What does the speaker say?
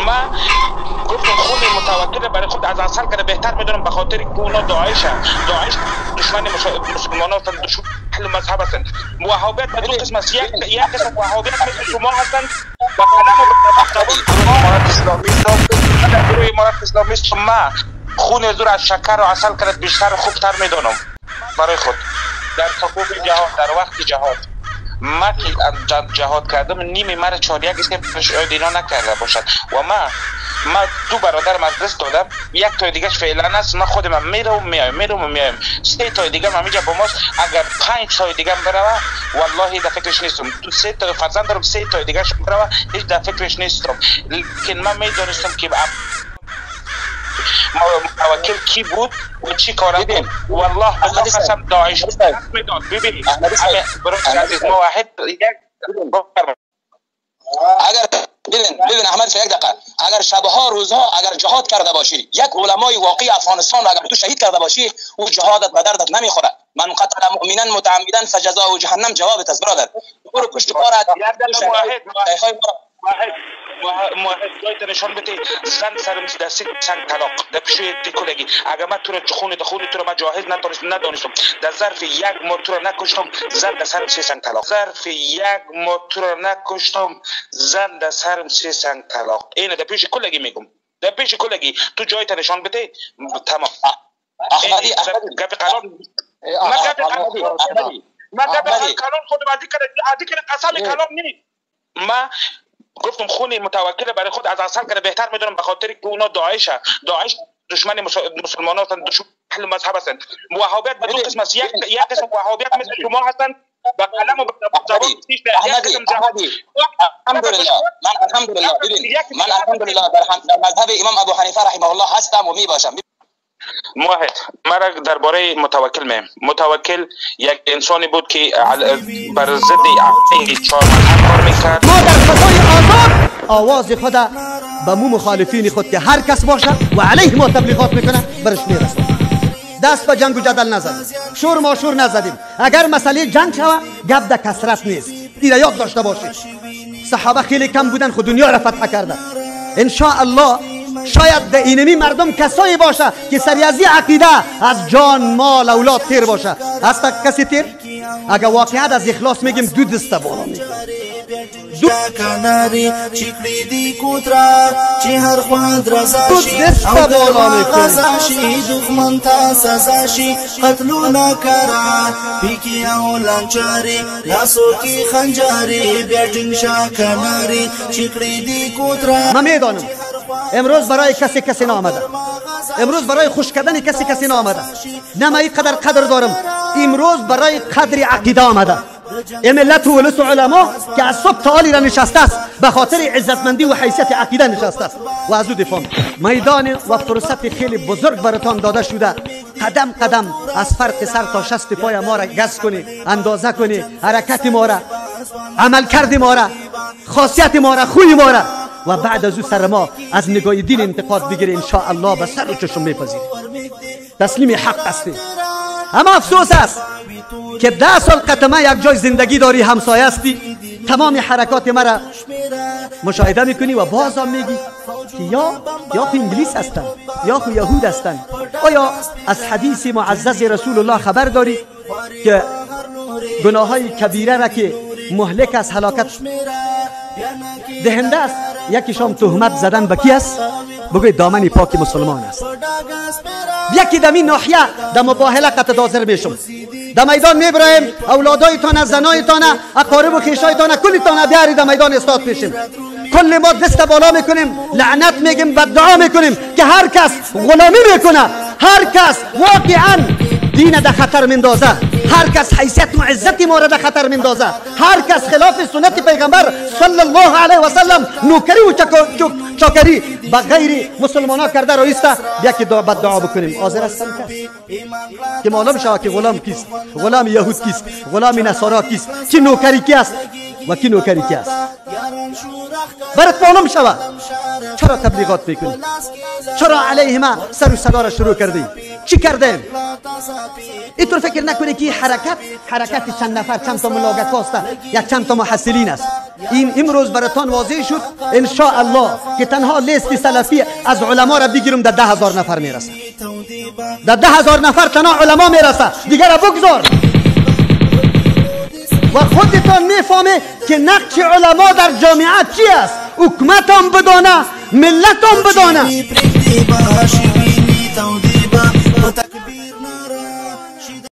ما گفتم خون متوکل برای خود از اصل کرده بهتر میدونم، به خاطر که اونا داعش، داعش دشمن مسلمان هستند، دشمن اهل مذهب هستند. وهابیت به دو قسم است، یک قسم وهابیت مثل شما هستند و امارت اسلامی، گروه امارت اسلامی. ما خون زور از شکر و عسل کرد بیشتر و خوبتر میدونم برای خود. در صفوف جهاد، در وقت جهاد ما که جهاد کردم نیم مرا 4-1 شاید اینا نکرده باشد و ما دو برادرم از دست دادم، یک تا دیگهش فعلا است. ما خودم میرم میایم، میرم میایم، سه تا دیگه هم اینجا با ماست. اگر 5 تا دیگه هم بروه والله در فکرش نیستم. دو سه تا فرزند دارم، 3 تا دیگهش بروه هیچ در فکرش نیستم. لیکن من میدونستم که متوکل کی بود و چی کاره بود. والله بالله قسم داعش میداد. ببین برای عزیز ما واحد یک اگر ببین احمد یک دقیقه، اگر شبها روزها اگر جهاد کرده باشی، یک علمای واقعی افغانستان اگر تو شهید کرده باشی، او جهادت به دردت نمیخوره. من قتل مؤمنا متعمدا فجزاؤه جهنم. جوابت از برادر برو پشت کارت. واحد واحد جایت نشان بده، زن سرم دستی سنگ طلاق در پیش کلگی. اگر من تو رو خون تو رو من جاهز ندانستم، در ظرف یک ماه تو رو نکشتم، زن در سرم 3 سنگ طلاق. ظرف یک ماه تو رو نکشتم، زن در سرم 3 سنگ طلاق. اینو در پیش کلگی میگم، در پیش کلگی تو جایت نشان بده. تمام. احمدی گپ قرار ما گپ ما گپ کلام خود بعدی کرده، قسم کلام نیست. ما گفتم خون متوکل برای خود از اصل کرده بهتر میدونم، به خاطر که اونا داعش، داعش دشمن مسلمان هستند، دشمن اهل مذهب هستند. وهابیت به دو قسم است، یک قسم وهابیت مثل شما هستند با قلم و زبان، یک قسم جهاد. الحمدلله من الحمدلله ببین من الحمدلله در مذهب امام ابو حنیفه رحمه الله هستم و می باشم. موحد مرا درباره متوکل میم. متوکل یک انسانی بود که بر ضد 4 مذهب کار میکرد. ما در فضای آزاد آواز خود به مو مخالفین خود که هر کس باشه و علیه ما تبلیغات میکنه برش میرسه. دست به جنگ و جدل نزدیم، شور ماشور نزدیم. اگر مسئله جنگ شوه گپ در کثرت نیست، این یاد داشته باشید. صحابه خیلی کم بودن، خود دنیا را فتح کرده. ان شاء الله شاید در اینمی مردم کسایی باشه که سری از عقیده از جان مال اولاد تیر باشه. هست کسی تیر؟ اگر واقعیت از اخلاص میگیم دو دسته بالا میگیم. دو دسته بالا میکنیم. من میدانم امروز برای کسی کسی نامده، امروز برای خوش کردن کسی کسی نامده. نه من اینقدر قدر دارم، امروز برای قدر عقیده آمده. این ملت و ولس و علما که از صبح تا حالی را نشسته است به خاطر عزتمندی و حیثیت عقیده نشسته است و از او دفاع. میدان و فرصت خیلی بزرگ براتان داده شده. قدم قدم از فرق سر تا شست پای ما را گز کنی، اندازه کنی، حرکت ما را، عمل کرد ما را، خاصیت ما را، خوی ما را، و بعد از او سر ما از نگاه دین انتقاد بگیره. ان شاء الله به سر و چشم میپذیریم، تسلیم حق هستیم. اما افسوس است که 10 سال قطمه یک جای زندگی داری، همسایه هستی، تمام حرکات مرا مشاهده میکنی و باز هم میگی که یا خو انگلیس هستن یا خو یهود هستن. آیا از حدیث معزز رسول الله خبر داری که گناه های کبیره را که مهلک از هلاکت دهنده است، یکیشام تهمت زدن به کی است؟ بگوی دامن پاک مسلمان است. یکی دمی ناحیه در مباهله قطع حاضر میشم، در میدان میبرایم، اولادایتان، زنایتان، اقارب و خویشایتان، کلتان بیاری در میدان استاد میشیم. کل ما دست بالا میکنیم، لعنت میگیم، بددعا میکنیم که هر کس غلامی میکنه، هر کس واقعا دین در خطر میندازه، هر کس حیثیت و عزت ما را در خطر میندازه، هر کس خلاف سنت پیغمبر صلی الله علیه و سلم نوکری و چاکری به غیر مسلمان ها کرده رایسته، بیا که بد دعا بکنیم. حاضر هستم کس که معلوم شود که غلام کیست، غلام یهود کیست، غلام نصارا کیست، کی نوکری کی است. و کی نوکری کی است. برات معلوم شود چرا تبلیغات میکنی، چرا علیه ما سر و صدا را شروع کردی، چی کردیم؟ اینطور فکر نکنی که حرکت حرکت چند نفر، چند تا ملاگت هست یا چند تا محصلین است. این امروز براتان واضح شد ان شاء الله که تنها لیست سلفی از علما را بگیرم در 10,000 نفر میرسه. در 10,000 نفر تنها علما میرسه، دیگر را بگذار. و خودتان میفهمه که نقش علما در جامعه چی است. حکومت هم بدانه، ملت هم بدانه.